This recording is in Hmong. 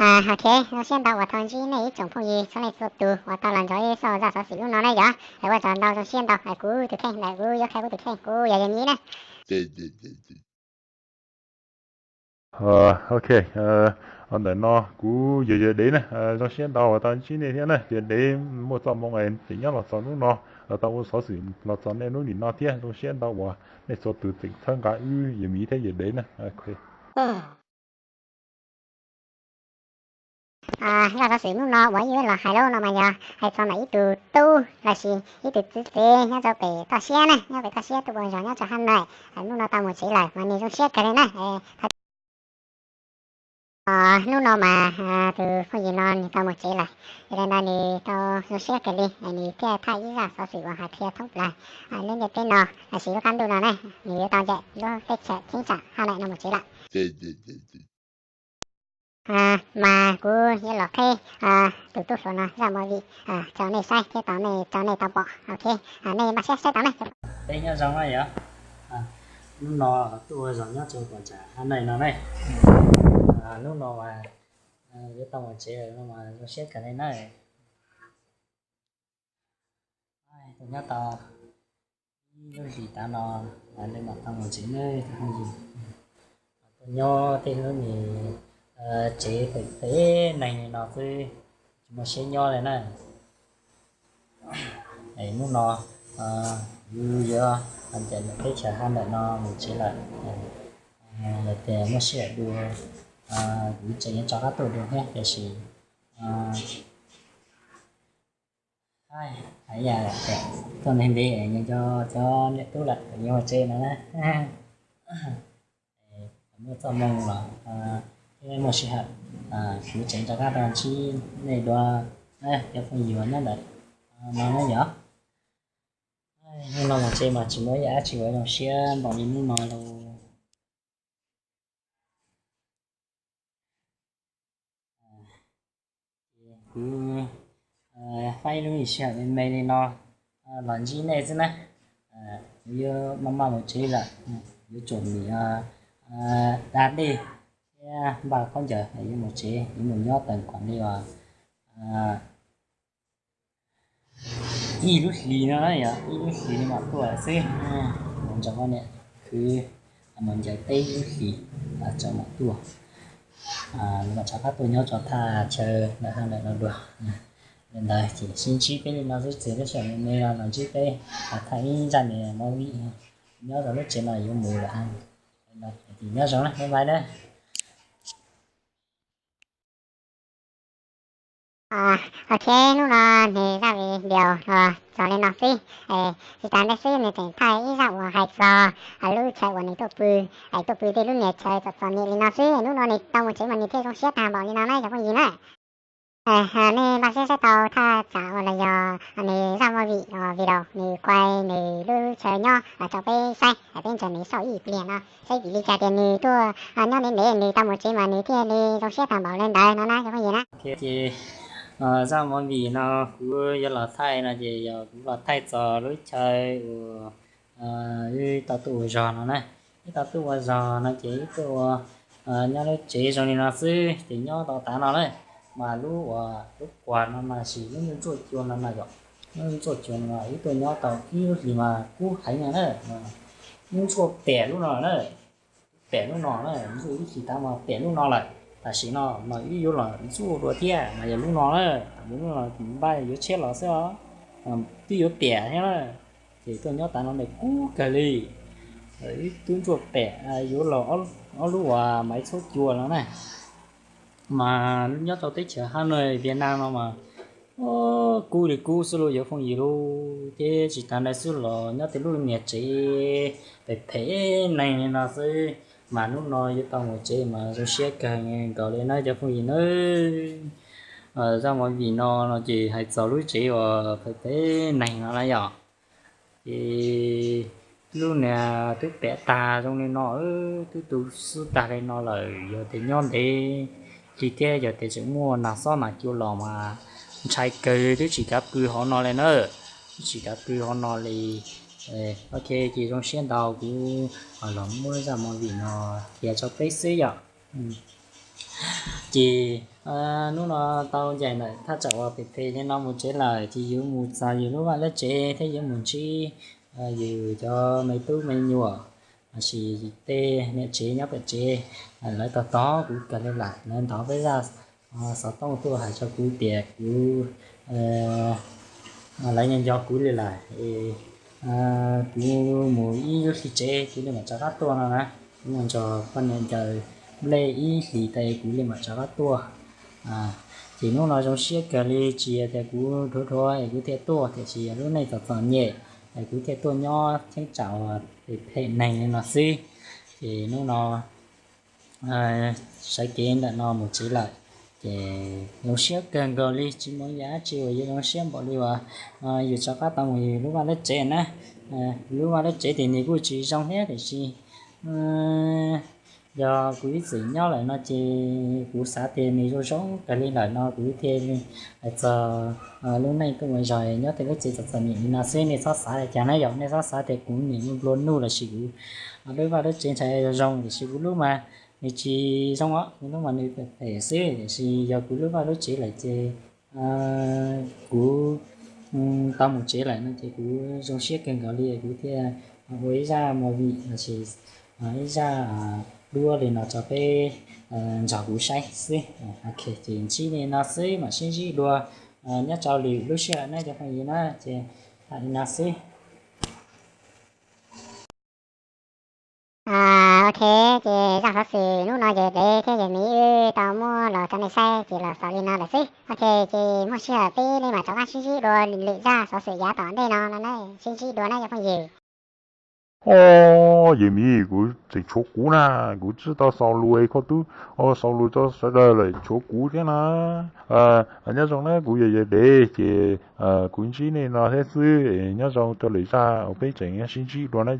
Ok, zoo siab ntau uas tau ntsib nej ib tsoom phooj ywg txhua leej txhua tus uas tau los nrog ib zaj xov xwm hnub no na yom. Ua tsaug ntau, zoo siab ntau. Kuv tus kheej ntawm kuv yuav qhia kuv tus kheej, kuv yog Yawg Nyib na. Ok, ntawm no kuv yog Yawg Dev na. Zoo siab ntau uas tau ntsib nej thiab na. Yawg Dev muaj txoj moo tseem nyob los txog hnub no, los tau ua xov xwm los txog nej hnub nim no thiab. Zoo siab ntau uas nej txhua tus tseem txhawb nqa wb Yawg Miv thiab Yawg Dev na. Zaj xov xwm hnub no uas wb los hais lub no mas yog hais txog ntawm ib tug tub los sis ib tug txiv tsev nyob rau pem toj siab na, nyob pem toj siab tuaj ua zog nyob rau Hab Nais. Hnub no tau mus tsev lawm mas nws zoo siab kawg li na. Hnub no mas tus phooj ywg no nws tau mus tsev lawm, yog li ntawd nws tau zoo siab kawg li, nws thiaj thaij ib zaj xov xwm uas hais qhia thoob plaws lub ntiaj teb no los sis lub qab ntuj no na, nws yuav tau ncaim lub teb chaws cheeb tsam Hab Nais no mus tsev lawm. Mas kuv yuav los qhib tus tub hluas no zaj movie rau nej saib thiab tau nej rau nej tau pom. Ok, nej npaj siab saib tau na. Peb nyob zoo na yom. Hnub no tuaj ua zog nyob rau tom tsam Hab Nais no ne. Hnub no mas yuav tau mus tsev lawm no mas zoo siab kawg li na. Tuaj nyob tau ib lub hlis tav no, nej mam tau mus tsev nawb cov phooj ywg. Tuaj nyob tej lub niag tsev phem phem neeg li no xwb, tsis muaj siab nyob li na. Es hnub no yus yuav ncaim lub teb chaws Hab Nais no mus tsev lawm. Yog tias muaj sij hawm dua, kuv tseem yuav rov qab tuaj dua thiab, tiam sis hais yam tuaj ntev ntev nyob cov cov niam tub lawm yuav mus tsev no na. Muaj txoj moo los thiab muaj sij hawm, kuv tseem rov qab tuaj ntsib nej dua, cov phooj ywg nyob ntawm no na yom. Hnub no mus tsev mas tsis muaj ib yam dab tsi uas zoo siab npaum li hnub no lauj. Kuv faib lub sij hawm me me li no los ntsib nej xwb na. Kuv yuav maj maj mus tsev lawm, yuav tsum nim da dej thiab npaj khaub ncaws yuav mus tsev, yuav mus nyob tawm kom li uas ib lub hlis no na yom, ib lub hlis no mam tuaj xwb. Mus nrog poj niam khwv mus ncaws teb ib lub hlis tso mam tuaj. Los rov qab tuaj nyob rau thaj chaw ntawm no dua. Li ntawd ces sib ntsib peb li no xwb, txiav lub sij hawm me me no los ntsib peb thaij ib zaj niag movie nyob rau lub tsev no yuav mus lawm. Ces nyob zoo na, bye bye na. Ok, hnub no nws zaj video los txog li no xwb. Tsis tas ntawd xwb nws tseem thaij ib zaj uas hais txog lub chaw uas nws tuaj pw, tuaj pw tej lub niag chaw txom txom nyem li no xwb. Hnub no nws tau mus tsev mas nws thiaj zoo siab tag npaum li no na cov phooj ywg na. Nej npaj siab saib tau thaj tsam uas los yog nws zaj movie video nws quay nws lub chaw nyob rau peb saib, peb nrog nws saib ib pliag no saib vim li cas tias nws tuaj nyob ntev ntev nws tau mus tsev mas nws thiaj li zoo siab tag npaum li ntawd no na cov phooj ywg na. Ces zaj movie no kuv yuav los thaij no ces yog kuv los thaij txog lub chaw uas wb tau tuaj ua zog no na. Wb tau tuaj ua zog no ces wb tuaj ua nyob lub tsev zoo li no xwb ces nyob tau tav no na. Mas lub uas lub quas no mas sis lub ntsuaj cua no mas yom, lub ntsuaj cua no mas wb tuaj nyob tau ib lub hlis mas kub heev no na. Lub ntsuaj pem lub no na, pem lub no na, ntsuaj ib hlis tav mas pem lub no lawm. Tam sim no mas wb yuav los ntsuaj dua thiab mas yog lub no na. Lub no npaj yuav tshiab los xwb os, twb yuav tiam thiab na. Ces tuaj nyob tav no nws kub kawg li. Ib tug ntsuaj pem yuav los ob lub uas maiv txhub cua no na. Mas nyob rau teb chaws Hab Nais Viaj Nam no mas kub li kub xwb lauj cov phooj ywg lauj. Thiab tsis tas ntawd xwb los nyob tej lub niag tsev phem phem neeg li no xwb. Mas hnub no yuav tau mus tsev mas zoo siab kawg nkaus li na cov phooj ywg nawb. Zaj movie no no ces hais txog lub tsev uas phem phem neeg no na yom. Ces lub niag twb pem tag zoo li no, twb tu xwb tag li no lawm, yog tias nyob ntev li thiab yog tias tseem muaj nag xob nag cua los mas ntshai kawg, twb tsis kav pw hauv no li na. Twb tsis kav pw hauv no li. Ok, ces zoo siab ntau kuv los muab zaj movie no qhia rau peb xwb yom. Ces hnub no tau ncaim ntawm thaj tsam uas phem phem li no mus tsev lawm, ces yuav mus txog yus lub vaj lub tsev thiab yuav mus ntsib yus cov me tub me nyuam, los sis tej niam tsev nyob pem tsev, lawv tos tos kuv kawg li lawm. Lawv ntov peb zaj xov tooj tuaj hais rau kuv tias kuv, lawv nco nco kuv li lawm, kuv mus ib lub hli tsev kuv li mam rov qab tuaj no na. Kuv mus nrog poj niam ncaws nplej ib hlis tas kuv li mam rov qab tuaj. Ces hnub no zoo siab kawg li, tsis yog tias kuv dhuav dhuav es kuv thiaj tuaj, tiam sis yog lub neej txom txom nyem es kuv thiaj tuaj nyob cheeb tsam uas phem phem neeg li no xwb. Ces hnub no sawv kev ntawm no mus tsev lawm, ces zoo siab kawg nkaus li, tsis muaj ib yam dab tsi uas yuav zoo siab npaum li uas yus rov qab tau mus yus lub vaj lub tsev na. Lub vaj lub tsev ces nws kuj tsis zoo thiab, tiam sis yog kuv ib txwm nyob lawm no ces kuv xav tias nws zoo zoo kawg li lawm no kuv thiaj hais txog lub neej tuaj mus zog nyob tej lub tsev txom txom nyem li no xwb. Nej txhob xav li cas na yom, nej txhob xav tias kuv niam nplua nuj los sis kuv lub vaj lub tsev ntshai zoo zoo, tiam sis kuv lub mas nws tsis zoo os, kuv lub mas nws phem phem xwb, tiam sis yog kuv lub vaj lub tsev lawm ces kuv tau mus tsev lawm no ces kuv zoo siab kawg nkaus li, kuv thiaj ua ib zaj movie los sis ib zaj duab li no rau peb nrog kuv saib xwb. Ok, ces ntsib li no xwb, mam sib ntsib dua nyob rau lwm lub sij hawm na cov phooj ywg na, ces li no xwb. Ok, ces zaj xov xwm hnub no ces dev thiab yawg miv wb tau muab los rau nej saib ces los xaus li no lawm xwb. Ok, ces muaj sij hawm peb li mam rov qab sib ntsib dua lwm zaj xov xwm yav tom ntej no no na, sib ntsib dua na cov phooj ywg. Os, yawg miv, kuv tseem tshuav kuv na, kuv tsis tau xaus lus, koj twb xaus lus rau sawv daws lawm, tshuav kuv thiab na. Nyob zoo na, kuv yog yawg dev ces kuv ntsib nej no thiab xwb, nyob zoo rau lwm zaj uas peb tseem sib ntsib dua na.